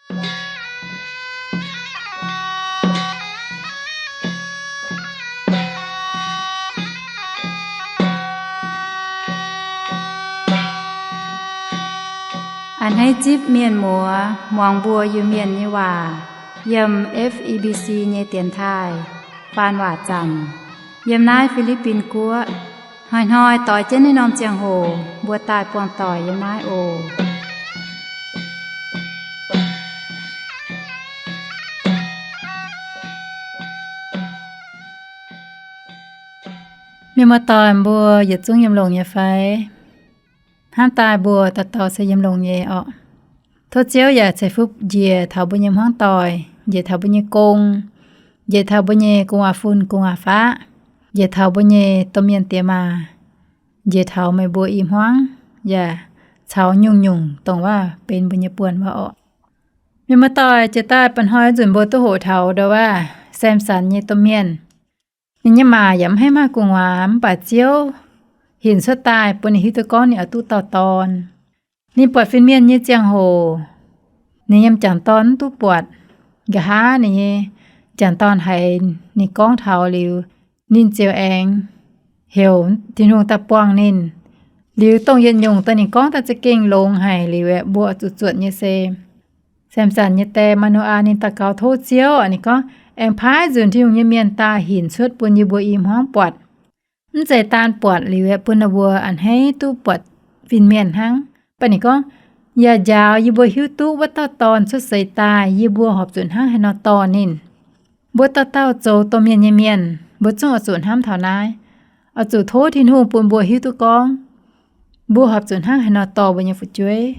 A'hneiv zipv mienh muoz muangx mbuo Iu-Mienh nyei waac yiem F E B C nyei dienx taaih faan waac zanc yiem naaiv Fi^li^bin Guoqv. Hnoi-hnoi doix jienv naaiv norm ziangh hoc mbuo daaih buangh doic yiem naaiv oc. Mienh muoz-doic mbuo yietc zungv yiem longx nyei fai? Hnamv daaih mbuo dauh dauh se yiem longx nyei orqc. Tov Ziouv yaac ceix fuqv njiec taux mbuo nyei hmuangv doic, njiec taux mbuo nyei gong, njiec taux mbuo nyei gu'nguaaz-fun gu'nguaaz-faqv, njiec taux mbuo nyei domh mienh diex maac, njiec taux meih mbuo i hmuangv, yaac caux nyungc-nyungc dongh waac benx mbuo nyei buonc waac orqc. Mienh muoz-doic, jiex daaih ba'hnoi nzunc mbuo duqv hoqc taux ndau waac Samson nyei domh mienh. Ninh nyei maac yaac mv haih maaih gu'nguaaz, mv baac Ziouv hinc cuotv daaih bun ninh hiuv duqv gorngv ninh oix duqv dauh dorn. Ninh buatc fin-mienh nyei ziangh hoc, ninh nyei m'jangc dorn mv duqv buatc. Nqa'haav ninh nyei m'jangc dorn haiz ninh gorngv taux liuz, ninh ziouc aengx heuc Tin-Hungh daaih buangh ninh. Liuz dongh yietc nyungc daaih ninh gorngv daaih za'gengh longx haic liuz aeqv, mbuo oix zuqc zuotc nyei se Samson nyei die Maa^no^aa ninh daux gaux tov Ziouv, ninh gorngv, aengx paaiv nzunc Tin-Hungh nyei mienh daaih hinc cuotv bun yie mbuo i hmuangv buatc. Mv zeiz daan buatc liuz aeqv, bun ninh mbuo a'hneiv duqv buatc fin-mienh hnangv. Mv baac ninh gorngv, yaac njaaux yie mbuo hiuv duqv wuov dauh dorn cuotv seix daaih, yie mbuo horpc zuqc hnangv haaix nor dorh ninh. Mbuo dauh dauh zoux domh mienh nyei mienh, mbuo zungv oix zuqc hnamv taux naaiv. Oix zuqc tov Tin-Hungh bun mbuo hiuv duqv gorngv mbuo horpc zuqc hnangv haaix nor dorh mbuo nyei fu'jueiv.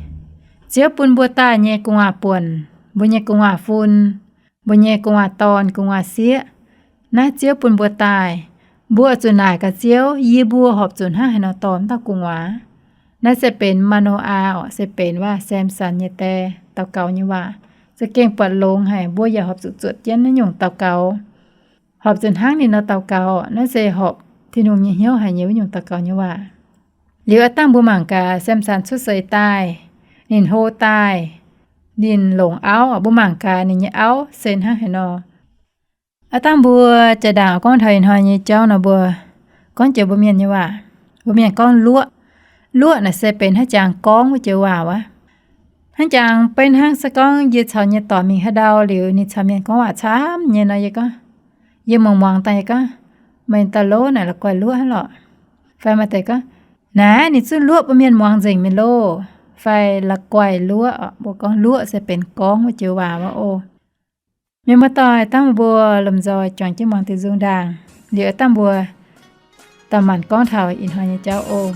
Ziouv bun mbuo daaih nyei gu'nguaaz-buonc, mbuo nyei gu'nguaaz-fun, mbuo nyei gu'nguaaz-dorn, gu'nguaaz-sieqv, naaiv Ziouv bun mbuo daaih. Mbuo oix zuqc naaic gaax Ziouv, yie mbuo horpc zuqc hnangv haaix nor dorh wuov dauh gu'nguaaz. Naaiv se benx Maa^no^aa orqc, se benx waac Samson nyei die daux gaux nyei waac. Za'gengh buatc longx haic, mbuo yaac horpc zuqc zuotc jienv naaiv nyungc daux gaux, horpc zuqc hnangv ninh nor daux gaux. Naaiv se horpc Tin-Hungh nyei hnyouv haic nyei wuov nyungc daux gaux nyei waac. Liuz aav dangh mbuo mangc gaax Samson cuotv seix daaih, ninh hlo daaih, ninh longc auv, mbuo mangc gaax ninh nyei auv se hnangv haaix nor. Aav dangh mbuo jaa-ndaangc gorngv taux ih hnoi nyei jauv nor, mbuo gorngv jiex mbuo mienh nyei waac, mbuo mienh gorngv luoqv. Luoqv naaic se benx hnangv jangx gorngv wuov joux waac wuov. Hnangv jangx benx hnangv se gorngv yie caux nyei dorc mingh haaix ndau liuz, ninh caux mienh gorngv waac camv nyei nor, yie gorngv, yie muangx muangx daaih yie gorngv, meih daaih lov naaic la'guaih luoqv hnangv lorqc. Fai maaih deix gorngv, naaic ninh zungv luoqv bun mienh muangx nzengc mingh loh. Fai la'guaih luoqv, mbuo gorngv luoqv se benx gorngv wuov joux waac wuov oc. Mienh muoz-doic, dangh mbuo lomh nzoih juangc jienv muangx diuh nzung ndaangc. Liuz dangh mbuo daaih maanc gorngv taux ih hnoi nyei jauv oc.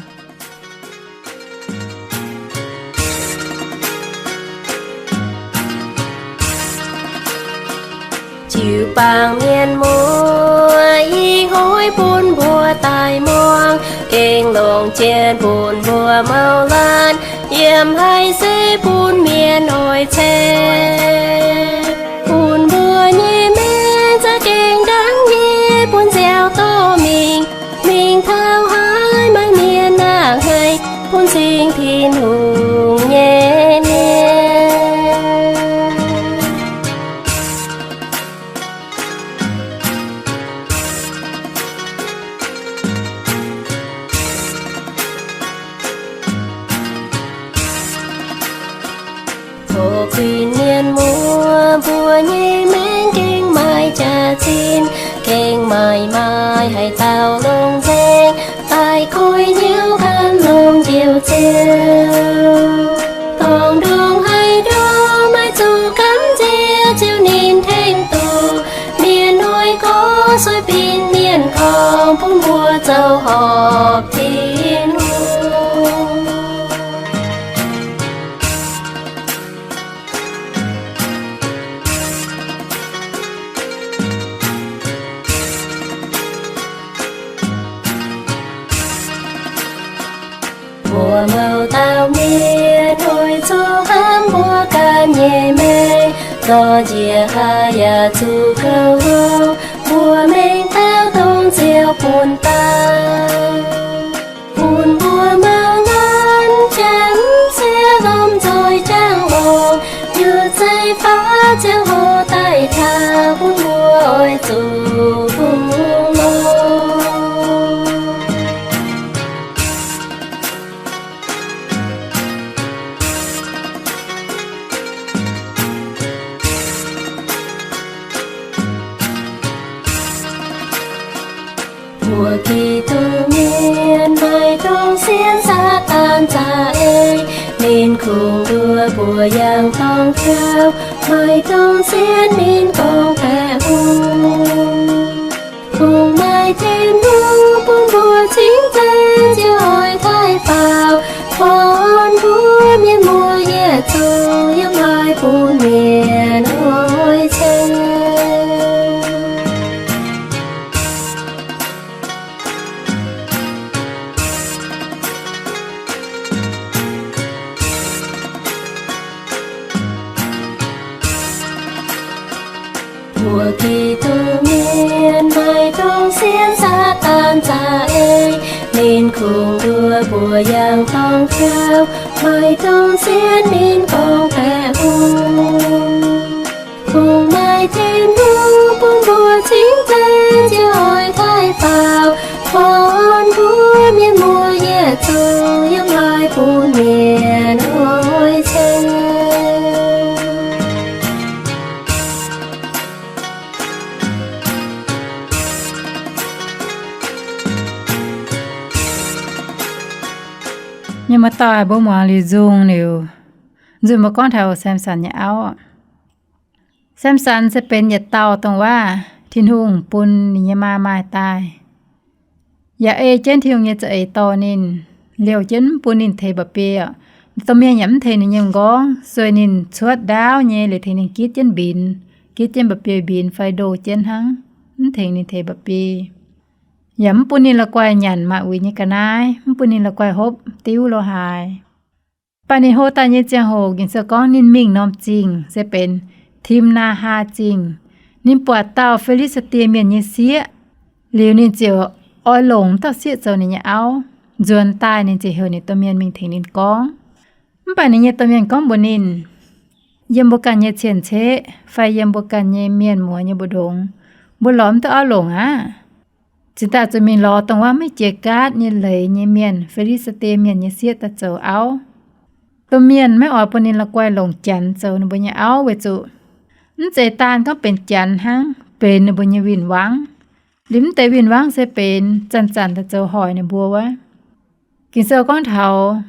Jiu-baang mienh muoz, ih hnoi bun mbuo daaih muangx, gengh longc jien bun mbuo mau laanh, yiem haiz se bun mienh oix ceng. Bun mbuo nyei maengc za'gengh ndaangc nyei bun nziaaux dorh mingh, mingh taux haaix maaih mienh nangh haic, bun cing Tin-Hungh nyei mienh. Oix zuqc mienh muoz, mbuo nyei maengc gengh maaih jaax-zinh, gengh maaih maaih haaix dauh longc nzengc, daaih koiv hnyouv gan longc Njoux Ziouv. Dorngx ndongc haaix ndongx maiv zuqc gamh nziex, Ziouv ninh tengx duqv. Mienh hnoi gorx sueih bin mienh gorngv, bun mbuo zoux horpc Tin-Hungh. Mbuo mouz dauh mienh oix zuqc hnamv mbuo ganh nyei maengc, zorqv njiec haaix yaac zuqc kouv hlo, mbuo mengh taux dongh Ziouv bun daaih. Bun mbuo mouz laanh janx sieqv lomh nzoih jangx longx, yiuc zeiv za'eix, ninh kungx nduov mbuo yangh dorngx jauv, maiv dungx sienx ninh gorngv baeqc hungh. Kungx maaih Tin-Hungh bun mbuo cingx zeiz ziouc oix taaih faaux, orn mbuo mienh muoz yietc zungv yiem haaix bun mienh oix ceng. Mbuo Giduc mienh maiv dungx sienx Saadaan za'eix, ninh kungx nduov mbuo yangh dorngx jauv, maiv dungx sienx ninh gorngv baeqc hungh. Kungx maaih Tin-Hungh bun mbuo cingx zeiz ziouc oix taaih faaux, orn mbuo mienh muoz yietc zungv yiem haaix bun mienh oix ceng. Nyei muoz-doic, mbuo muangx liuz nzung liuz, nzunc mbuo gorngv taux Samson nyei auv. Samson se benx yietc dauh dongh waac Tin-Hungh bun ninh nyei maa maaih daaih. Yaac ei jienv Tin-Hungh nyei za'eix dorh ninh, liouh jienv mv bun ninh teix mba'biei. Domh mienh yaac mv tengx ninh nyei m'nqorngv, sueih ninh cuotv ndaauv nyei liuz tengx ninh gitv jienv mbinx, gitv jienv mba'biei mbinx fai ndoh jienv hnangv, mv tengx ninh teix mba'biei. Yaac mv bun ninh la'guaih nyanc maah uix nyei ga'naaiv, mv bun ninh la'guaih hopv diuv lo haaix. Mv baac ninh hlo daaih nyei ziangh hoc, Ging-Sou gorngv ninh mingh norm zingh se benx Timnaa^haa Zingh. Ninh buatc dauh Fi^li^saa^die Mienh nyei sieqv, liuz ninh ziouc oix longc dauh sieqv zoux ninh nyei auv. Nzuonx daaih ninh ziouc heuc ninh domh mienh mingh tengx ninh gorngv. Mv baac ninh nyei domh mienh gorngv mbuox ninh, yiem mbuo ganh nyei cien-ceqv fai yiem mbuo ganh nyei mienh muoz nyei mbu'ndongx, mbuo lorz mv duqv auv longc aqv. Cingx daaih zuqc mingh lorz dongh wuov maiv jiex gaatv nyei leiz nyei mienh, Fi^li^saa^die Mienh nyei sieqv daaih zoux auv. Domh mienh maiv oix bun ninh la'guaih longc Janx zoux ninh mbuo nyei auv weic zuqc mv zeiz daan gorngv benx Janx hnangv, benx ninh mbuo nyei win-wangv. Liuz mv deix win-wangv se benx zanc-zanc daaih zoux hoic ninh mbuo wuov. Ging-Sou gorngv taux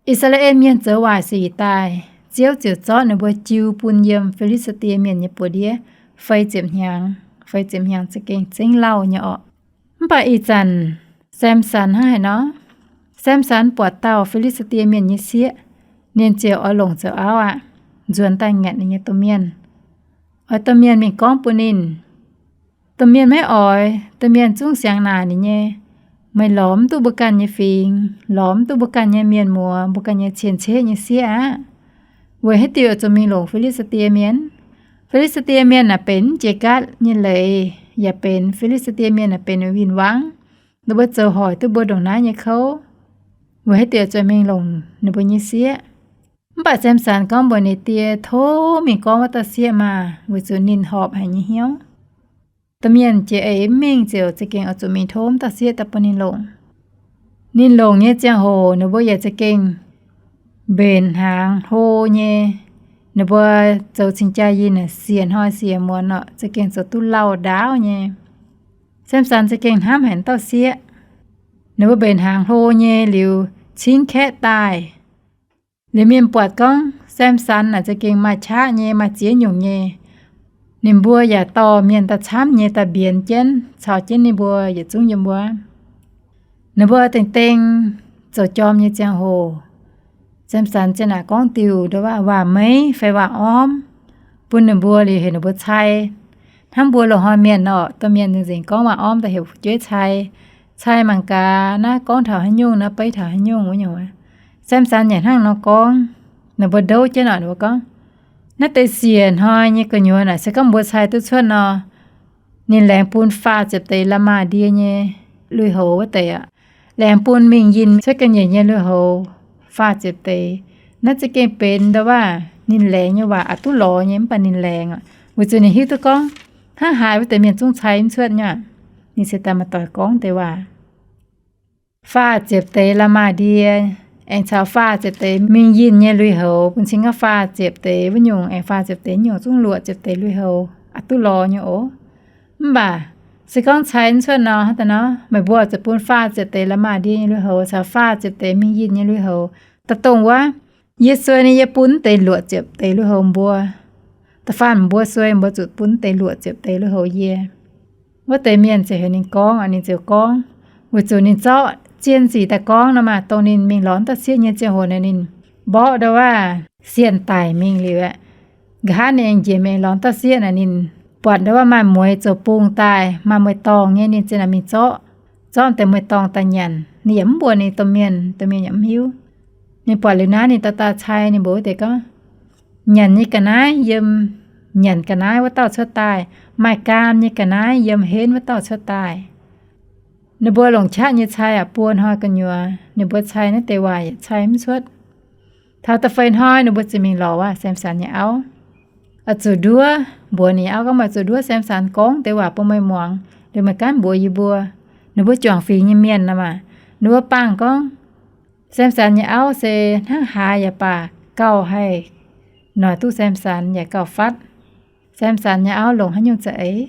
I^saa^laa^en Mienh zoux waaic sic daaih, Ziouv ziouc zorqv ninh mbuo jiu bun yiem Fi^li^saa^die Mienh nyei buoz-ndiev feix ziepc hnyangx. Feix ziepc hnyangx za'gengh zengv lauh nyei orqc. Mv baac ih zanc Samson hnangv haaix nor? Samson buatc dauh Fi^li^saa^die Mienh nyei sieqv, ninh ziouc oix longc zoux auv aqv. Nzuonx daaih ngaatc ninh nyei domh mienh, oix domh mienh mingh gorngv bun ninh. Domh mienh maiv oix. Domh mienh zungv siangx naaic ninh nyei, meih lorz mv duqv mbuo ganh nyei fingx, lorz mv duqv mbuo ganh nyei mienh muoz, mbuo ganh nyei cien-ceqv nyei sieqv aqv. Weic haaix diuc zuqc mingh longc Fi^li^saa^die Mienh? Fi^li^saa^die Mienh naaic benx mv jiex gaatv nyei leiz, yaac benx Fi^li^saa^die Mienh naaic benx win-wangv. Ninh mbuo zoux hoic duqv mbuo ndongc naaiv nyei kouv. Weic haaix diuc zuqc mingh longc ninh mbuo nyei sieqv? Mv baac Samson gorngv mbuox ninh die, tov mingh gorngv wuov dauh sieqv maah, weic zuqc ninh horpc haic nyei hnyouv. Domh mienh jiex eix mv mingh ziouc za'gengh oix zuqc mingh tov wuov dauh sieqv daaih bun ninh longc. Ninh longc nyei ziangh hoc ninh mbuo yaac za'gengh mbenc hnaangx hlo nyei. Ninh mbuo zoux cing-jaa yinh naaic siec hnoi siec muonz orqc, za'gengh zoux duqv lauh ndaauv nyei. Samson za'gengh hnamv haic dauh sieqv. Ninh mbuo mbenc hnaangx hlo nyei liuz cingv kaeqv daaih. Liuz mienh buatc gorngv Samson naaic za'gengh maaih qaqv nyei, maaih ziex nyungc nyei. Ninh mbuo yaac dorh mienh daaih camv nyei daaih mbienx jienv, caux jienv ninh mbuo yietc zungv yiem wuov. Ninh mbuo dengh dengh zoux jorm nyei ziangh hoc, Samson ziouc naaic gorngv diuc ndau waac-meiv fai waac-ormv bun ninh mbuo liuz heuc ninh mbuo cai. Hnamv mbuo loz-hnoi mienh orqc, domh mienh nzengc nzengc gorngv waac-ormv daaih heuc fu'jueiv cai. Cai mangc gaax naaiv gorngv taux haaix nyungc, naaiv beiv taux haaix nyungc wuov nyungc. Samson yaac hnangv nor gorngv, ninh mbuo ndouv jienv orqc, ninh mbuo gorngv, naaiv deix siec hnoi nyei gu'nyuoz naaic se gorngv mbuo cai duqv cuotv nor, ninh laengz bun faah ziepc deix la'maah ndie nyei lui-houx wuov deix aqv. Laengz bun mingh yinh cuotv ga'nyiec nyei lui-houx faah ziepc deix. Naaiv za'gengh benx ndau waac ninh laengz nyei waac aqc duqv lorz nyei, mv baac ninh laengz aqv, weic zuqc ninh hiuv duqv gorngv hnangv haaix wuov deix mienh zungv cai mv cuotv nyei aqv. Ninh se daaih maaih doic gorngv deix waac. Faah ziepc deix la'maah ndie aengx caux faah ziepc deix mingh yinh nyei lui-houx bun cing gaax faah ziepc deix wuov nyungc aengx faah ziepc deix nyungc zungv luoqc ziepc deix lui-houx aqc duqv lorz nyei oc. Mv baac Se gorngv cai mv cuotv nor, hnangv daaih nor, meih mbuo zuqc bun faah ziepc deix la'maah ndie nyei lui-houx caux faah ziepc deix mingh yinh nyei lui-houx. Da'dongh wuov, yie suei ninh, yie bun deix luoqc ziepc deix lui-houx mbuo. Da'faanh mbuo suei, mbuo zuqc bun deix luoqc ziepc deix lui-houx yie. Wuov deix mienh ziouc heuc ninh gorngv, ninh ziouc gorngv, weic zuqc ninh zorqv zien sic daaih gorngv nor maah, dongh ninh mingh lorz dauh sieqv nyei ziangh hoc naaic ninh mborqv ndau wuov sienh daic mingh liuz aqv. Nqa'haav ninh aengx njiec mingh lorz dauh sieqv naaic ninh buatc ndau wuov maaih mueiz zoux bung daaih, maaih mueiz-dorngh nyei, ninh ziouc naaic mingh zorqv, zorqv deix mueiz-dorngh daaih nyanc. Ninh yaac mv mbuox ninh domh mienh, domh mienh yaac mv hiuv. Ninh buatc liuz naaiv ninh dauh dauh cai, ninh mbuox wuov deix gorngv, nyanc nyei ga'naaiv yiem, nyanc ga'naaiv wuov dauh cuotv daaih, maaih gaam nyei ga'naaiv yiem henv wuov dauh cuotv daaih. Ninh mbuo longc qaqv nyei cai aqv, buo hnoi gu'nyuoz ninh mbuo cai naaiv deix waac yaac cai mv cuotv. Taux da'feix hnoi ninh mbuo ziouc mingh lorz wuov Samson nyei auv, oix zuqc nduov, mbuox ninh nyei auv gorngv, meih zuqc nduov Samson gorngv deix waac bun meih muangx, liuz meih gaanv mbuox yie mbuo. Ninh mbuo juangc fingx nyei mienh nor maah, ninh mbuo bangh gorngv Samson nyei auv se hnangv haaix yaac baac gauh haih noic duqv Samson yaac gauh fatv. Samson nyei auv longc haaix nyungc za'eix?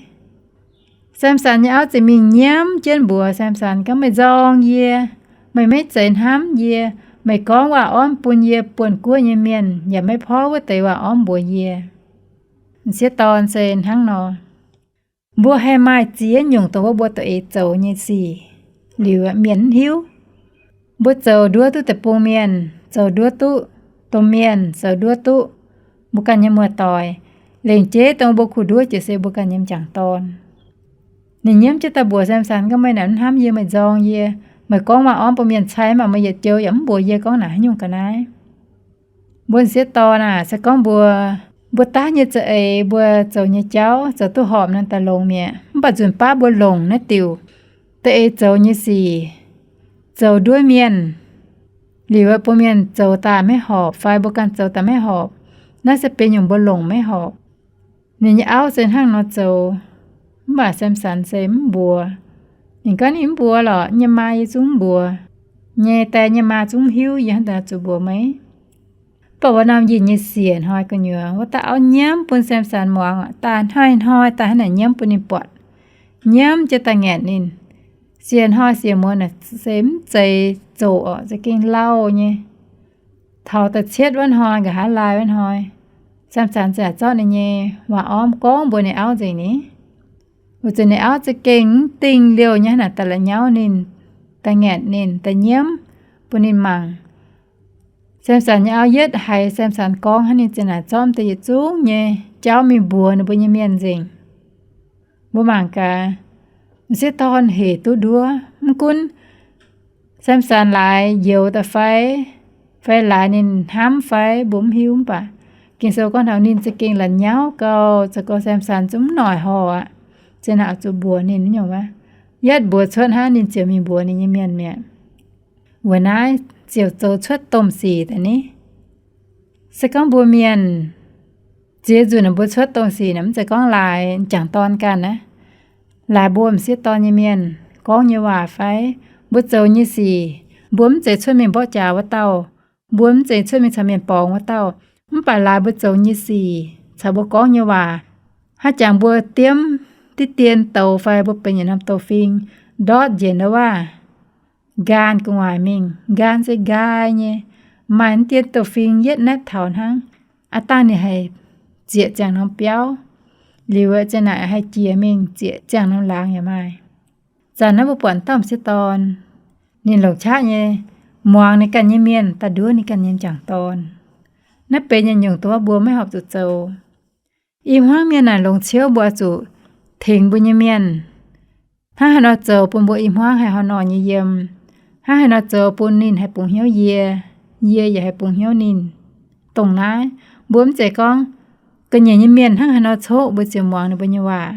Samson nyei auv ziouc mingh nyiemv jienv mbuox Samson gorngv, meih nzorng yie, meih maiv zeiz hnamv yie, meih gorngv waac ormv bun yie buonv-guoqv nyei mienh yaac maiv porv wuov deix waac ormv mbuox yie. M'sieqv dorn se hnangv nor. Mbuo haih maaih ziex nyungc dongh wuov mbuo doqc eix zoux nyei sic liuz, mienh mv hiuv. Mbuo zoux nduov duqv deic-bung mienh, zoux nduov duqv domh mienh, zoux nduov duqv mbuo ganh nyei muoz-doic. Lengc jeiv dongh mbuo kuh nduov jiex se mbuo ganh nyei m'jangc dorn. Ninh nyiemv jienv daaih mbuox Samson gorngv, meih naaic mv hnamv yie, meih nzorng yie, meih gorngv waac ormv bun mienh cai maah, meih yietc joux yaac mv mbuox yie gorngv naaic haaix nyungc ga'naaiv. Mbuo m'sieqv dorn aah, se gorngv mbuo, mbuo daav nyei za'eix, mbuo zoux nyei jauv zoux duqv horpc nor daaih longx mi'aqv. Mv baac nzunc baav mbuo longc naaiv diuc doqc eix zoux nyei sic, zoux nduov mienh liuz, bun mienh zoux daaih maiv horpc fai mbuo ganh zoux daaih maiv horpc, naaiv se benx nyungc mbuo longc maiv horpc. Ninh nyei auv se hnangv nor zoux, mv baac Samson se mv mbuox. Ninh gorngv ninh mv mbuox lorqc, nyei maa yie zungv mv mbuox, nyei die nyei maa zungv mv hiuv, yie hnangv daaih zuqc mbuox meih. Mv baac wuov norm yinh nyei siec hnoi gu'nyuoz, wuov dauh auv nyiemv bun Samson muangx, daaih hnoi-hnoi daaih hnangv naaic nyiemv bun ninh buatc. Nyiemv jienv daaih ngaeqc ninh. Siec hnoi siec muonz naaic se mv zeiz zoqc orqc, za'gengh lauh nyei. Taux da'cietv wuov hnoi, nqa'haav laai wuov hnoi, Samson ziouc zorqv ninh nyei waac ormv gorngv mbuox ninh auv nzengc ni. Weic zuqc ninh auv za'gengh mv dingh liouh nyei hnangv naaic daaih la'nyauv ninh, daaih ngaeqc ninh, daaih nyiemv bun ninh mangc. Samson nyei auv yietv haiz Samson gorngv hnangv, ninh ziouc naaic zorqv deix yietc zungv nyei jauv mingh mbuox ninh mbuo nyei mienh nzengc. Mbuo mangc gaax, m'sieqv dorn hec duqv nduov. Mv gunv Samson laaix njoux daaih fai, fai laaix ninh hnamv fai mbuo mv hiuv, mv baac Ging-Sou gorngv taux ninh za'gengh la'nyauv gau, zoux gau Samson zungv mv noic horh aqv. Ziouc naaic zuqc mbuox ninh nyungc wuov. Yietv mbuox cuotv hnangv, ninh ziouc mingh mbuox ninh nyei mienh mi'aqv. Weic naaiv ziouc zoux cuotv domh sic daaih ni. Se gorngv mbuo mienh ziex nzunc mbuo cuotv domh sic naaic, mv zeiz gorngv laaix m'jangc dorn ganh aqv. Laaix mbuo m'sieqv dorn nyei mienh gorngv nyei waac fai mbuo zoux nyei sic, mbuo mv zeiz cuotv mingh mborqv jaax wuov dauh, mbuo mv zeiz cuotv mingh caux mienh borngz wuov dauh. Mv baac laaix mbuo zoux nyei sic caux mbuo gorngv nyei waac, hnangv jangx mbuo diemv diqv dien douz fai mbuo benx yietc norm douz-fing ndortv njiec ndau wuov nqaanh gu'nguaaic mingh. Nqaanh se nqaai nyei, maaih mv dien douz-fing yietv naetv taux hnangv. Aav dangh ninh haih zieqc ziangh norm biauv, liuz ziouc naaic haih jiex mingh zieqc ziangh norm laangz yaac maaih. Zanc naaiv mbuo buatc dauh m'sieqv dorn, ninh longc qaqv nyei muangx ninh ganh nyei mienh daaih nduov ninh ganh nyei m'jangc dorn. Naaiv benx yietc nyungc dongh wuov mbuo maiv horpc zuqc zoux. I hmuangv mienh naaic longc ciouv mbuo oix zuqc tengx mbuo nyei mienh. Hnangv haaix nor zoux bun mbuo i hmuangv haih horh nor nyei yiem? Hnangv haaix nor zoux bun ninh haih bungx hnyouv yie, yie yaac haih bungx hnyouv ninh? Dongh naaiv, mbuo mv zeiz gorngv ga'nyiec nyei mienh hnangv haaix nor coqv mbuo ziouc muangx ninh mbuo nyei waac.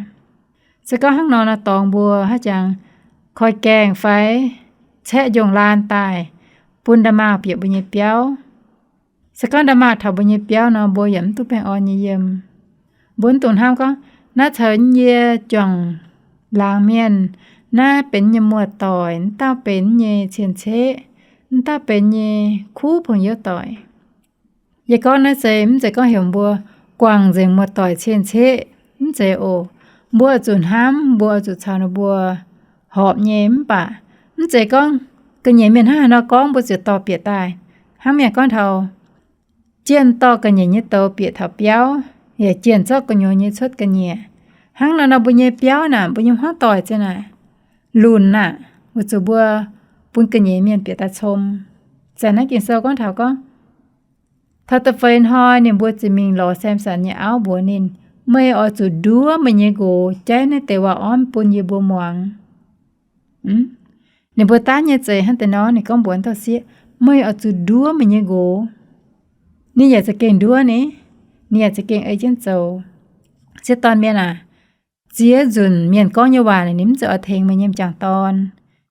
Se gorngv hnangv nor nor dorngx mbuo haaix jangx koi gaengh fai caeqv njongh laan daaih bun nda'maauh bieqc mbuo nyei biauv. Se gorngv nda'maauh taux mbuo nyei biauv nor, mbuo yaac mv duqv baengh orn nyei yiem. Mbuo mv dungx hnamv gorngv, naaiv caux yie juangc laangz mienh, naaiv benx nyei muoz-doic, naaiv dauh benx nyei cien-ceqv, naaiv dauh benx nyei kuv pong youv doic. Yie gorngv naaiv se mv zeiz gorngv heuc mbuo guangc nzengc muoz-doic cien-ceqv, mv zeiz oc. Mbuo oix zuqc hnamv, mbuo oix zuqc caux ninh mbuo horpc nyei. Mv baac mv zeiz gorngv ga'nyiec mienh hnangv haaix nor gorngv mbuo ziouc dorh bieqc daaih. Hnangv mienh gorngv taux jienh dorh ga'nyiec nyei douz bieqc taux biauv, yaac jienh zorqv gu'nyuoz nyei cuotv ga'nyiec. Hnangv nor nor mbuo nyei biauv naaic, mbuo nyei hmuangv doic ziang naaic lunc aqv. Weic zuqc mbuo bun ga'nyiec mienh bieqc daaih com. Zanc naaiv Ging-Sou gorngv taux gorngv, taux da'feix hnoi ninh mbuo ziouc mingh lorz Samson nyei auv mbuox ninh, meih oix zuqc nduov meih nyei nqox jaiv naaiv deix waac-ormv bun yie mbuo muangx. Ninh mbuo daav nyei zeix hnangv deix nor, ninh gorngv mbuox dauh sieqv, meih oix zuqc nduov meih nyei nqox. Ninh yaac za'gengh nduov ni, ninh yaac za'gengh ei jienv zoux. Sieqv dorn mienh aac, ziex nzunc mienh gorngv nyei waac ninh mv zeiz oix tengx meih nyei m'jangc dorn,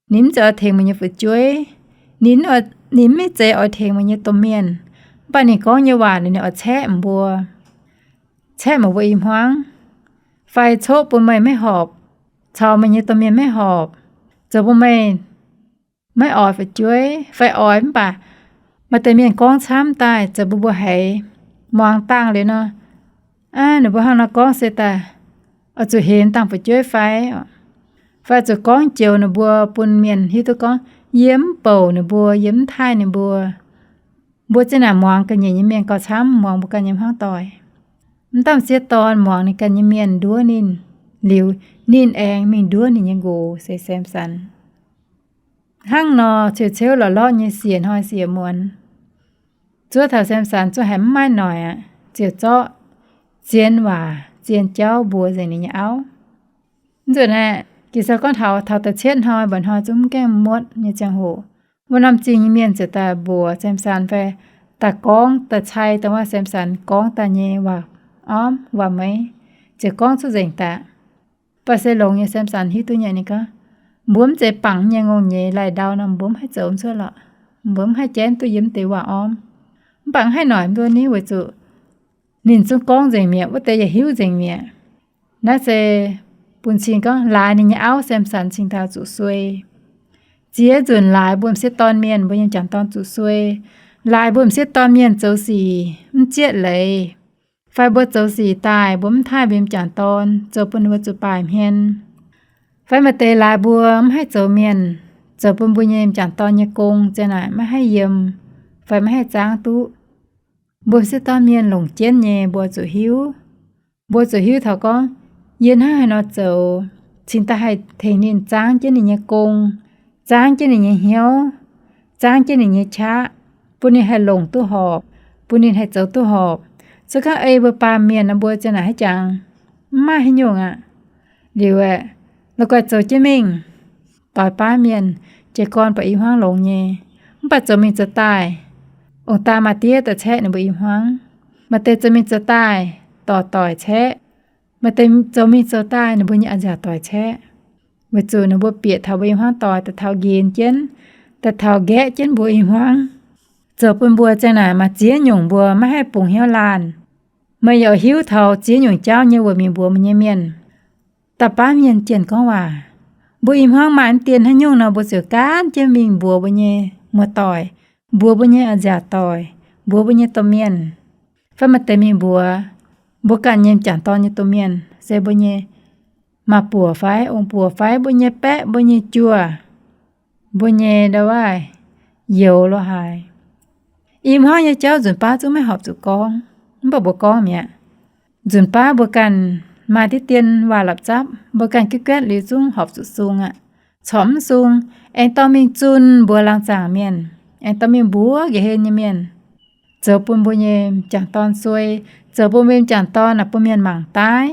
ninh mv zeiz oix tengx meih nyei fu'jueiv, ninh mv zeiz oix tengx meih nyei domh mienh. Mv baac ninh gorngv nyei waac ninh oix caeqv mbuo, caeqv meih mbuo i hmuangv, fai coqv bun meih maiv horpc, caux meih nyei domh mienh maiv horpc, zoux bun meih maiv oix fu'jueiv fai oix mv baac maaih deix mienh gorngv camv daaih zoux bun mbuo haiz muangx dangh liuz nor, aa, ninh mbuo hnangv nor gorngv se daaih oix zuqc hemx dangh fu'jueiv fai, fai zuqc gorngv joux ninh mbuo bun mienh hiuv duqv gorngv yie mv bouc ninh mbuo, yie mv taaih ninh mbuo. Mbuo ziang naaic muangx ga'nyiec nyei mienh gauh camv muangx mbuo ganh nyei hmuangv doic. Mv dauh m'sieqv dorn muangx ninh ganh nyei mienh nduov ninh liuz, ninh aengx mingh nduov ninh nyei nqox se Samson. Hnangv nor ciouv ciouv lorqc lorqc nyei siec hnoi siec muonz, zuov taux Samson zuov haiz mv maaih noic aqv, ziouc zorqv zien waac zien jauv mbuox nzengc ninh nyei auv. Mv nzunc aeqv, Ging-Sou gorngv taux taux da'cietv hnoi mba'hnoi zungv mv gaengh muotv nyei ziangh hoc, wuov norm zingh nyei mienh ziouc daaih mbuox Samson fai daaih gorngv daaih cai dongh wuov Samson gorngv daaih nyei waac-ormv waac-meiv, ziouc gorngv cuotv nzengc daac. Mv baac se longx nyei Samson hiuv duqv nyei, ninh gorngv, mbuo mv zeiz bangc nyei ngongh nyeiz laih ndau nor mbuo mv haih zoux cuotv lorqc. Mbuo mv haih jaiv duqv yiem deix waac-ormv. Mv baac mv haih noic mbuo ni weic zuqc ninh zungv gorngv nzengc mi'aqv, wuov deix yaac hiuv nzengc mi'aqv. Naaiv se bun cing gorngv laaix ninh nyei auv Samson cingx taux zuqc suei. Ziex nzunc laaix mbuo m'sieqv dorn mienh, mbuo nyei m'jangc dorn zuqc suei. Laaix mbuo m'sieqv dorn mienh zoux sic mv zieqv leiz, fai mbuo zoux sic daaih mbuo mv taaih mbuo m'jangc dorn, zoux bun mbuo zuqc baaic hmien. Fai maaih deix laaix mbuo mv haih zoux mienh, zoux bun mbuo nyei m'jangc dorn nyei gong ziang naaic maiv haih yiem, fai maiv haih zaangv duqv. Mbuo m'sieqv dorn mienh longc jienv nyei mbuo zuqc hiuv. Mbuo zuqc hiuv taux gorngv, yie hnangv haaix nor zoux cingx daaih haih tengx ninh zaangv jienv ninh nyei gong, zaangv jienv ninh nyei hnyouv, zaangv jienv ninh nyei qaqv, bun ninh haih longc duqv horpc, bun ninh haih zoux duqv horpc. Se gorngv ei mbuo baamh mienh nor mbuo ziang naaic haaix jangx, mv maaih haaix nyungc aqv. Liuz aeqv, la'guaih zoux jienv mingh, doix baav mienh, jiez gorn buatc i hmuangv longx nyei. Mv baac zoux mingh zoux daaih, ong-daa maa-diev daaih caeqv ninh mbuo i hmuangv. Maaih deix zoux mingh zoux daaih, dorc doic caeqv. Maaih deix zoux mingh zoux daaih, ninh mbuo nyei a'nziaauc doic caeqv. Weic zuqc ninh mbuo bieqc taux mbuo i hmuangv doic daaih taux nqenx jienv, daaih taux nqaeqv jienv mbuo i hmuangv, zoux bun mbuo ziang naaic maaih ziex nyungc mbuo maiv haih bungx hnyouv laanh. Meih yaac hiuv taux ziex nyungc jauv nyei weic mingh mbuox meih nyei mienh. Da'faanh mienh jienh gorngv waac, mbuo i hmuangv maaih mv dien haaix nyungc nor, mbuo ziouc gaanv jienv mingh mbuox mbuo nyei muoz-doic, mbuox mbuo nyei a'nziaauc doic, mbuox mbuo nyei domh mienh, fai maaih deix mingh mbuox mbuo ganh nyei m'jangc dorn nyei domh mienh, se mbuo nyei maa-buoc fai ong-buoc fai mbuo nyei baeqv, mbuo nyei juoh, mbuo nyei ndau-waaih youz lo haaix. I hmuangv nyei jauv nzunc baav zungv maiv horpc zuqc gorngv, mv baac mbuo gorngv mi'aqv. Nzunc baav mbuo ganh maaih diqv dien waac-lapc zapv, mbuo ganh guetv guetv liuz zungv horpc zuqc sung aqv. Corc mv sung, aengx dorh mingh zunh mbuox laangz zaangc mienh, aengx dorh mingh mbuox nqa'hlen nyei mienh, zoux bun mbuo nyei m'jangc dorn suei, zoux bun mbuo m'jangc dorn naaic bun mienh mangc daaih.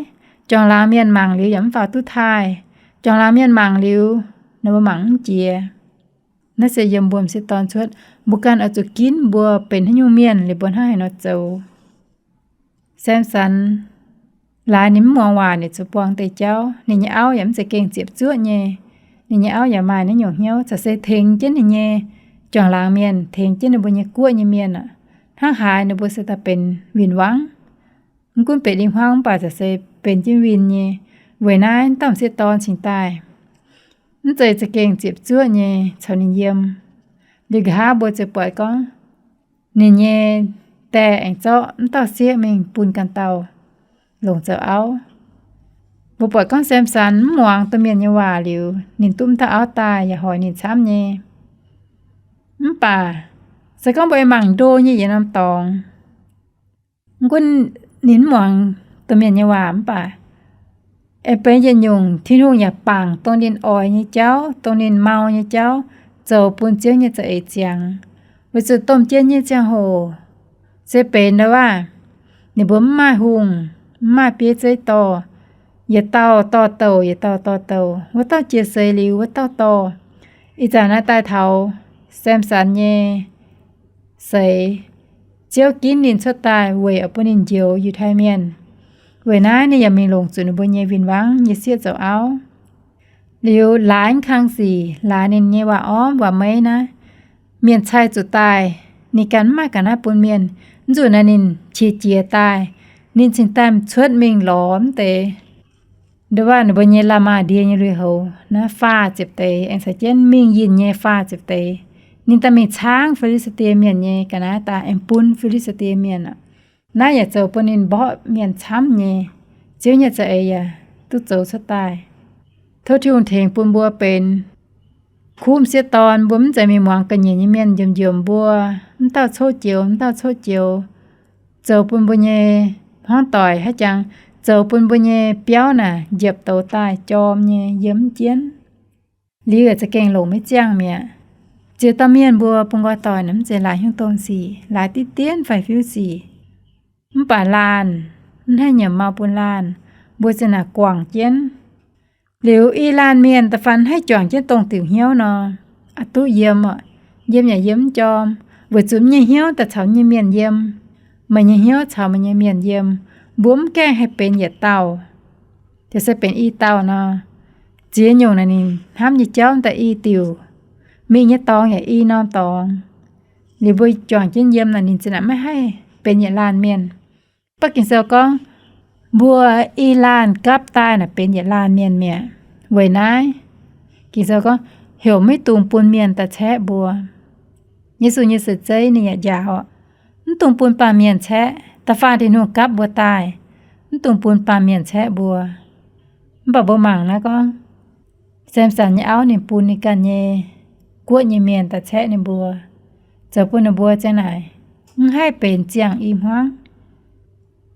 Juangc laangz mienh mangc liuz yaac mv faaux duqv taaih. Juangc laangz mienh mangc liuz, ninh mbuo mangc mv jiex. Naaiv se yiem mbuo m'sieqv dorn cuotv. Mbuo ganh oix zuqc ginv mbuo benx haaix nyungc mienh liuz mbuo hnangv haaix nor zoux. Samson laaix ninh mv muangx waac, ninh zuqc buangh deix jauv. Ninh nyei auv yaac mv za'gengh ziepc zuoqv nyei. Ninh nyei auv yaac maaih naaiv nyungc hnyouv, caux se tengx jienv ninh nyei juangc laangz mienh, tengx jienv ninh mbuo nyei guoqv nyei mienh aqv. Hnangv haaix ninh mbuo se daaih benx win-wangv. Mv gunv benx i hmuangv mv baac caux se benx jienv win nyei. Weic naaiv dauh m'sieqv dorn cingx daaih mv zeiz za'gengh ziepc zuoqv nyei caux ninh yiem. Liuz nqa'haav mbuo ziouc buatc gorngv ninh nyei die aengx zorqv mv dauh sieqv mingh bun ganh dauh longc zoux auv. Mbuo buatc gorngv Samson mv muangx domh mienh nyei waac liuz, ninh duqv mv dauh auv daaih yaac hoic ninh camv nyei. Mv baac se gorngv mbuo mangc ndo nyei yietc norm dorngx, mv gunv ninh mv muangx domh mienh nyei waac mv baac, aengx benx yietc nyungc Tin-Hungh yaac bangc dongh ninh oix nyei jauv, dongh ninh mau nyei jauv, zoux bun Ziouv nyei za'eix ziangx. Weic zuqc domh jien nyei ziangh hoc se benx ndo waac, ninh mbuo mv maaih hungh, mv maaih bieiv zeiv dorh, yietc dauh dorh douc, yietc dauh dorh douc, wuov dauh jiex seix liuz wuov dauh dorh. Ih zanc naaiv daaih taux Samson nyei seix, Ziouv ginv ninh cuotv daaih weic oix bun ninh njoux Yiutai Mienh. Weic naaiv ninh yaac mingh longc zuqc ninh mbuo nyei win-wangv nyei sieqv zoux auv. Liuz laaix mv kang sic, laaix ninh nyei waac-ormv waac-meiv naaiv, mienh cai zuqc daaih, ninh ganh mv maaih ga'naaiv bun mienh. Mv zuqc naaiv ninh qiex jiez daaih, ninh cingx daaih cuotv mingh lorz mv deix ndo waac ninh mbuo nyei la'maah ndie nyei lui-houx naaiv faah ziepc deix, aengx caux jienv mingh yinh nyei faah ziepc deix. Ninh daaih mingh caangv Fi^li^saa^die Mienh nyei ga'naaiv daaih aengx bun Fi^li^saa^die Mienh aqv. Naaiv yaac zoux bun ninh mborqv mienh camv nyei. Ziouv nyei za'eix yaac duqv zoux cuotv daaih. Tov Tin-Hungh tengx bun mbuo benx kuv m'sieqv dorn, mbuo mv zeiz mingh muangx ga'nyiec nyei mienh njomc-njomc mbuo, mv dauh coqv joux mv dauh coqv joux, zoux bun mbuo nyei hmuangv doic haiv jangx, zoux bun mbuo nyei biauv naaic njiepc douz daaih jorm nyei yiem mv jienv. Liuz yaac za'gengh longc maiv ziangh mi'aqv. Ziex dauh mienh mbuo bun nqoi doic naaic mv zeiz laaix hnyouv dongh sic, laaix diqv dienv fai fiuv sic. Mv baac laanh mv haih nyiemc mau bun laanh, mbuo zinh naaic guangc jienv. Liuz i laanh mienh da'faanh haih juangc jienv dongh diuc hnyouv nor, a'duqv yiem oc. Yiem yaac yiem mv jorm, weic zuqc mv nyei hnyouv daaih caux nyei mienh yiem, meih nyei hnyouv caux meih nyei mienh yiem. Mbuo mv gaengh haih benx yietc dauh. Jiex se benx i dauh nor, ziex nyungc naaic ninh hnamv nyei jauv daaih i diuc, mingh nyei dorngx yaac i norm dorngx. Liuz mbuo juangc jienv yiem naaic ninh zinh naaic maiv haih benx yietc laanh mienh. Mv baac Ging-Sou gorngv, mbuo i laanh gapv daaih naaic benx yietc laanh mienh mi'aqv. Weic naaiv, Ging-Sou gorngv, heuc maiv dungx bun mienh daaih caeqv mbuo. Yesu nyei seix zeiv ninh yaac njaaux, mv dungx bun baamh mienh caeqv. Da'faanh Tin-Hungh gapv mbuo daaih, mv dungx bun baamh mienh caeqv mbuo. Mv baac mbuo mangc naaiv gorngv, Samson nyei auv ninh bun ninh ganh nyei guoqv nyei mienh daaih caeqv ninh mbuo, zoux bun ninh mbuo ziang naaic mv haih benx ziangh i hmuangv.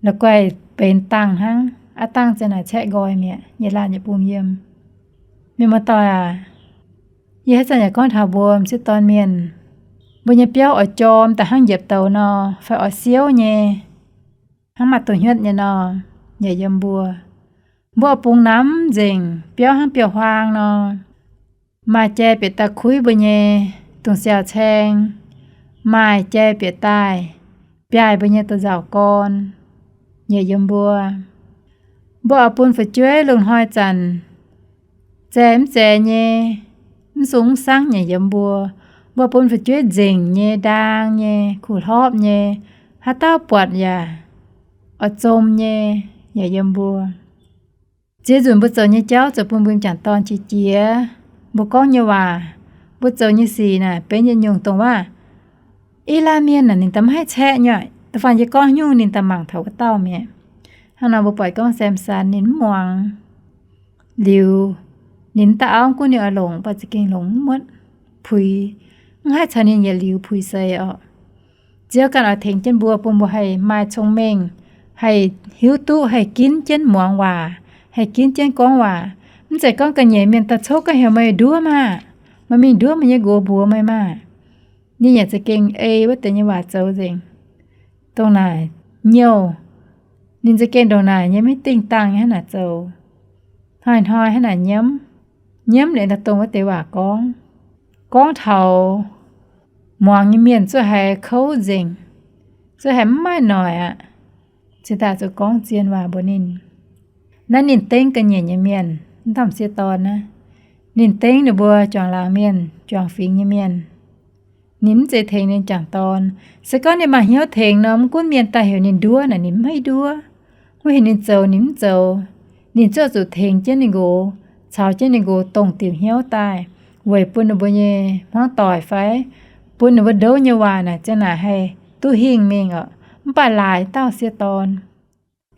La'guaih benx dangh hnangv, aav dangh ziang naaic caeqv nqoi mi'aqv, yietc laanh yietc bung yiem. Mienh muoz-doic aac, yie haaix zanc yaac gorngv taux mbuo m'sieqv dorn mienh, mbuo nyei biauv oix jorm daaih hnangv njiepc douz nor, fai oix siouv nyei, hnangv maaih douz-hnyuotv nyei nor, yaac yiem mbuo. Mbuo oix bungx namx nzengc, biauv hnangv biauv-huaang nor, maaih jai bieqc daaih kuiv mbuo nyei dungz siaaux-caeng, maaih jai bieqc daaih biaaih mbuo nyei douz-nzauc gorn, yaac yiem mbuo. Mbuo oix bun fu'jueiv lungh hnoi zanc zae mv zae nyei, mv sung mv sangv yaac yiem mbuo. Mbuo oix bun fu'jueiv nzengc nyei, ndaang nyei, kuh hlorpv nyei, haaix dauh buatc yaac oix zom nyei, yaac yiem mbuo. Ziex nzunc mbuo zoux nyei jauv zoux bun mbuo m'jangc dorn qiex jiez. Mbuo gorngv nyei waac, mbuo zoux nyei sic naaic benx yietc nyungc dongh waac i laanh mienh naaic ninh daaih maiv haih caeqv nyei. Da'faanh yie gorngv nyungc ninh daaih mangc taux wuov dauh mi'aqv. Hnangv nor mbuo buatc gorngv Samson ninh mv muangx. Liuz, ninh mv dauh auv gunv ninh oix longc, mv baac za'gengh longc mv muotv, puix, mv haih caux ninh yietc liuz puix seix orqc. Ziouv ganh oix tengx jienv mbuo, bun mbuo haih maaih cong-mengh, haih hiuv duqv, haih ginv jienv muangx waac, haih ginv jienv gorngv waac. Mv zeiz gorngv ga'nyiec mienh daaih cov ga'heuc meih nduov maah! Meih mingh nduov meih nyei nqox mbuox meih maah! Ninh yaac za'gengh ei wuov deix nyei waac zoux nzengc. Dongh naaic nyouh, ninh za'gengh ndongc naaic nyei maiv dingh dangh nyei hnangv naaic zoux. Hnoi-hnoi hnangv naaic nyiemv, nyiemv liuz daaih dongh wuov deix waac gorngv. Gorngv taux muangx nyei mienh zuov haiz kouv nzengc, zuov haiz mv maaih noic aqv. Cingx daaih zuqc gorngv zien waac mbuox ninh. Naaiv ninh dengv ga'nyiec nyei mienh, mv dauh m'sieqv dorn naaiv. Ninh dengv ninh mbuo juangc laangz mienh, juangc fingx nyei mienh. Ninh mv zeiz tengx ninh m'jangc dorn. Se gorngv ninh mangc hnyouv tengx nor, mv gunv mienh daaih heuc ninh nduov naaic ninh mv haih nduov. Mv heuc ninh zoux ninh mv zoux. Ninh ziouc zuqc tengx jienv ninh nqox, caux jienv ninh nqox dongh diuc hnyouv daaih, weic bun ninh mbuo nyei hmuangv doic fai bun ninh mbuo ndouv nyei waac naaic ziang naaic haih duqv hingh mingh oc. Mv baac laaix dauh sieqv dorn,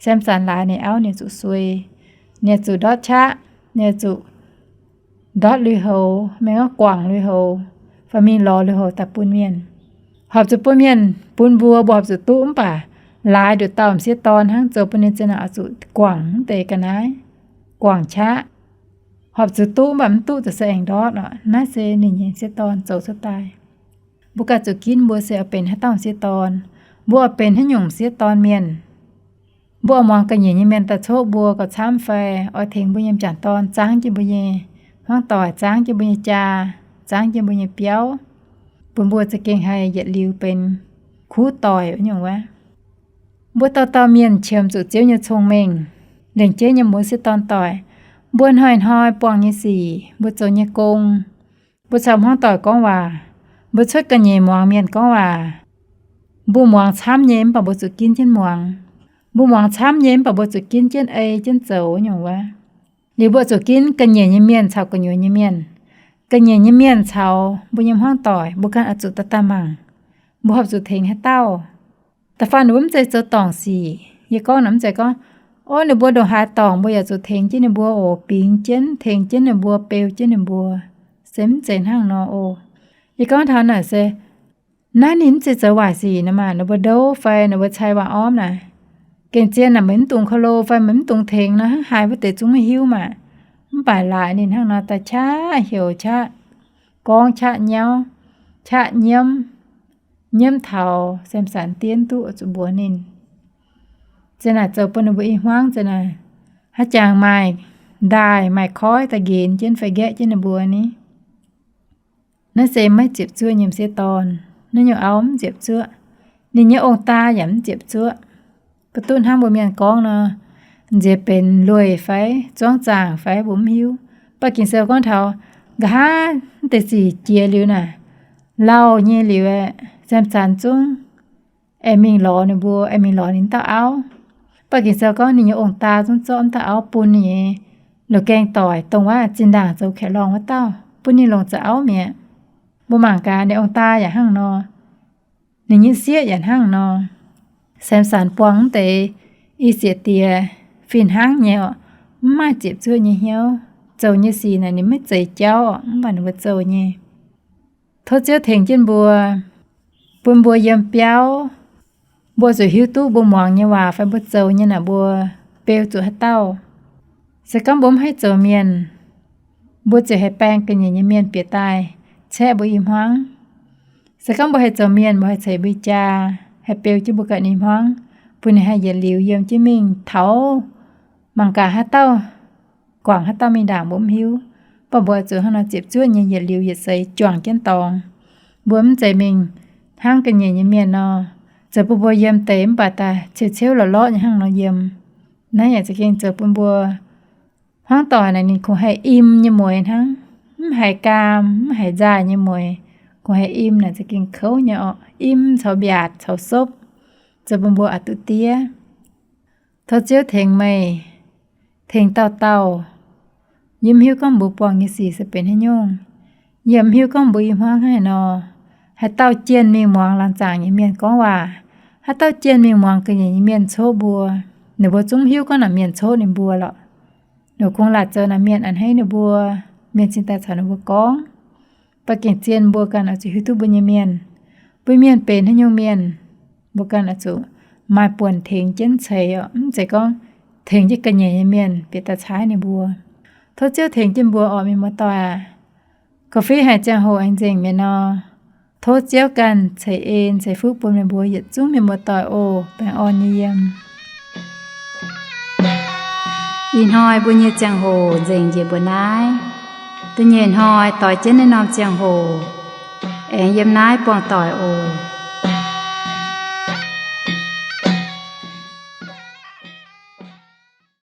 Samson laaix ninh auv ninh zuqc suei. Ninh zuqc ndortv qaqv, ninh zuqc ndortv lui-houx, maiv guangc lui-houx, fai mingh lorz lui-houx daaih bun mienh. Horpc zuqc bun mienh, bun mbuo, mbuo horpc zuqc duqv mv baac laaix nduqc dauh m'sieqv dorn hnangv, zoux bun ninh zinh naaic oix zuqc guangc mv deix ga'naaiv, guangc qaqv. Horpc zuqc duqv mv baac mv duqv ziouc se aengx ndortv oc. Naaiv se ninh nyei m'sieqv dorn zoux cuotv daaih. Mbuo ganh zuqc ginv mbuo se oix benx haaix dauh m'sieqv dorn, mbuo oix benx haaix nyungc m'sieqv dorn mienh. Mbuo oix muangx ga'nyiec nyei mienh daaih coqv mbuo gauh camv fai oix tengx mbuo nyei m'jangc dorn zaangv jienv mbuo nyei hmuangv doic, zaangv jienv mbuo nyei jaa, zaangv jienv mbuo nyei biauv, bun mbuo za'gengh haih yietc liuz benx kuv doic wuov nyungc wuov. Mbuo dauh dauh mienh qiemx zuqc Ziouv nyei cong-mengh, lengc jeiv nyei mbuo m'sieqv dorn doic. Mbuo hnoi-hnoi buangh nyei sic, mbuo zoux nyei gong, mbuo caux hmuangv doic gorngv waac, mbuo cuotv ga'nyiec muangx mienh gorngv waac, mbuo muangx camv nyei mv baac mbuo zuqc ginv jienv muangx. Mbuo muangx camv nyei mv baac mbuo zuqc ginv jienv ei jienv zoux nyungc wuov. Liuz mbuo zuqc ginv ga'nyiec nyei mienh caux gu'nyuoz nyei mienh. Ga'nyiec nyei mienh caux mbuo nyei hmuangv doic mbuo ganh oix zuqc daaih daaih mangc, mbuo horpc zuqc tengx haaix dauh. Da'faanh ninh mbuo mv zeiz zoux dorngc sic. Yie gorngv naaic mv zeiz gorngv, ov, ninh mbuo ndongc haaix dorngc mbuo yaac zuqc tengx jienv ninh mbuo oc, bingx jienv, tengx jienv ninh mbuo, beu jienv ninh mbuo. Se mv zeiz hnangv nor oc. Yie gorngv taux naaic se, naaiv ninh mv zeiz zoux waaic sic nor maah, ninh mbuo ndouv fai ninh mbuo cai waac-ormv naaic, gengh zien naaic meih mv dungx ko lo fai meih mv dungx tengx nor, hnangv haaix wuov deix zungv maiv hiuv maah. Mv baac laaix ninh hnangv nor daaih qaqv heuc qaqv gorngv qaqv nyauv, qaqv nyiemv, nyiemv taux Samx^san dienv duqv zuqc mbuox ninh. Zinh naaic zoux bun ninh mbuo i hmuangv zinh naaic haaix jangx maaih ndaaih maaih koiv daaih nqenx jienv fai nqaeqv jienv ninh mbuo ni. Naaiv se maiv ziepc zuoqv nyei m'sieqv dorn. Naaiv nyungc auv mv ziepc zuoqv, ninh nyei ong-daa yaac mv ziepc zuoqv. Mv duqv hnangv mbuo mienh gorngv nor, nziex benx lueic fai zuangv zaangc fai mbuo mv hiuv. Mv baac Ging-Sou gorngv taux nqa'haav deix sic jiex liuz naaic, lauh nyei liuz aeqv, Samx^san zungv aengx mingh lorz ninh mbuo, aengx mingh lorz ninh dauh auv. Mv baac Ging-Sou gorngv ninh nyei ong-daa zungv zorqv wuov dauh auv bun ninh nyei loz-gaeng doic, dongh wuov zinh ndaangc zoux kaeqv lorngh wuov dauh, bun ninh longc zoux auv mi'aqv. Mbuo mangc gaax ninh ong-daa yaac hnangv nor, ninh nyei sieqv yaac hnangv nor. Samx^san buangh wuov deix i sieqv diex fih hnangv nyei oc, mv maaih ziepc zuoqv nyei hnyouv. Zoux nyei sic naaic ninh maiv zeiz jauv oc, mv baac ninh mbuo zoux nyei. Tov Ziouv tengx jienv mbuo, bun mbuo yiem biauv, mbuo zuqc hiuv duqv mbuo muangx nyei waac fai mbuo zoux nyei naaic mbuo beu zuqc haaix dauh. Se gorngv mbuo mv haih zoux mienh, mbuo ziouc haih baeng ga'nyiec nyei mienh bieqc daaih caeqv mbuo i hmuangv. Se gorngv mbuo haih zoux mienh, mbuo haih ceix mbuo jaa, haih beu jienv mbuo ganh i hmuangv, bun ninh haih yietc liuz yiem jienv mingh taux mangc gaax haaix dauh guangc haaix dauh mingh ndaangc mbuo mv hiuv. Mv baac mbuo oix zuqc hnangv nor ziepc zuoqv nyei yietc liuz yietc seix juangc jienv dorngx. Mbuo mv zeiz mingh hnangv ga'nyiec nyei mienh nor, zoux bun mbuo yiem deix mv baac daaih ceu-ceuv lorqc-lorqc nyei hnangv nor yiem. Naaiv yaac za'gengh zoux bun mbuo hmuangv doic naaic ninh kungx haih im nyei mueix hnangv, mv haiz gaam, mv haiz nzaaih nyei mueix, kungx haih im naaic za'gengh kouv nyei orqc. Im caux mbiaatc caux sopv, zoux bun mbuo aqc duqv diev. Tov Ziouv tengx meih, tengx dauh dauh. Yie mv hiuv gorngv mbuo buangh nyei sic se benx haaix nyungc. Yie mv hiuv gorngv mbuo i hmuangv hnangv haaix nor. Haaix dauh jienh mingh muangx laangz zaangc nyei mienh gorngv waac, haaix dauh jienh mingh muangx ga'nyiec nyei mienh coqv mbuo, ninh mbuo zungv hiuv gorngv naaic mienh coqv ninh mbuo lorqc. Ninh kungx laatc zoux naaic mienh a'hneiv ninh mbuo, mienh cingx daaih caux ninh mbuo gorngv. Mv baac gengh zien mbuo ganh oix zuqc hiuv duqv mbuo nyei mienh, mbuo mienh benx haaix nyungc mienh, mbuo ganh oix zuqc maaih buonc tengx jienv ceix orqc. Mv zeiz gorngv tengx jienv ga'nyiec nyei mienh bieqc daaih caaiv ninh mbuo. Tov Ziouv tengx jienv mbuo orqc, mienh muoz-doic aac. Gauh fih haic ziangh hoc aengx nzengc mi'aqv nor, tov Ziouv ganh ceix en ceix fuqv bun meih mbuo yietc zungv mienh muoz-doic oc. Baengh orn nyei yiem. Ih hnoi mbuo nyei ziangh hoc nzengc njiec mbuo naaiv. Da'nyeic hnoi doix jienv naaiv norm ziangh hoc aengx yiem naaiv buangh doic oc.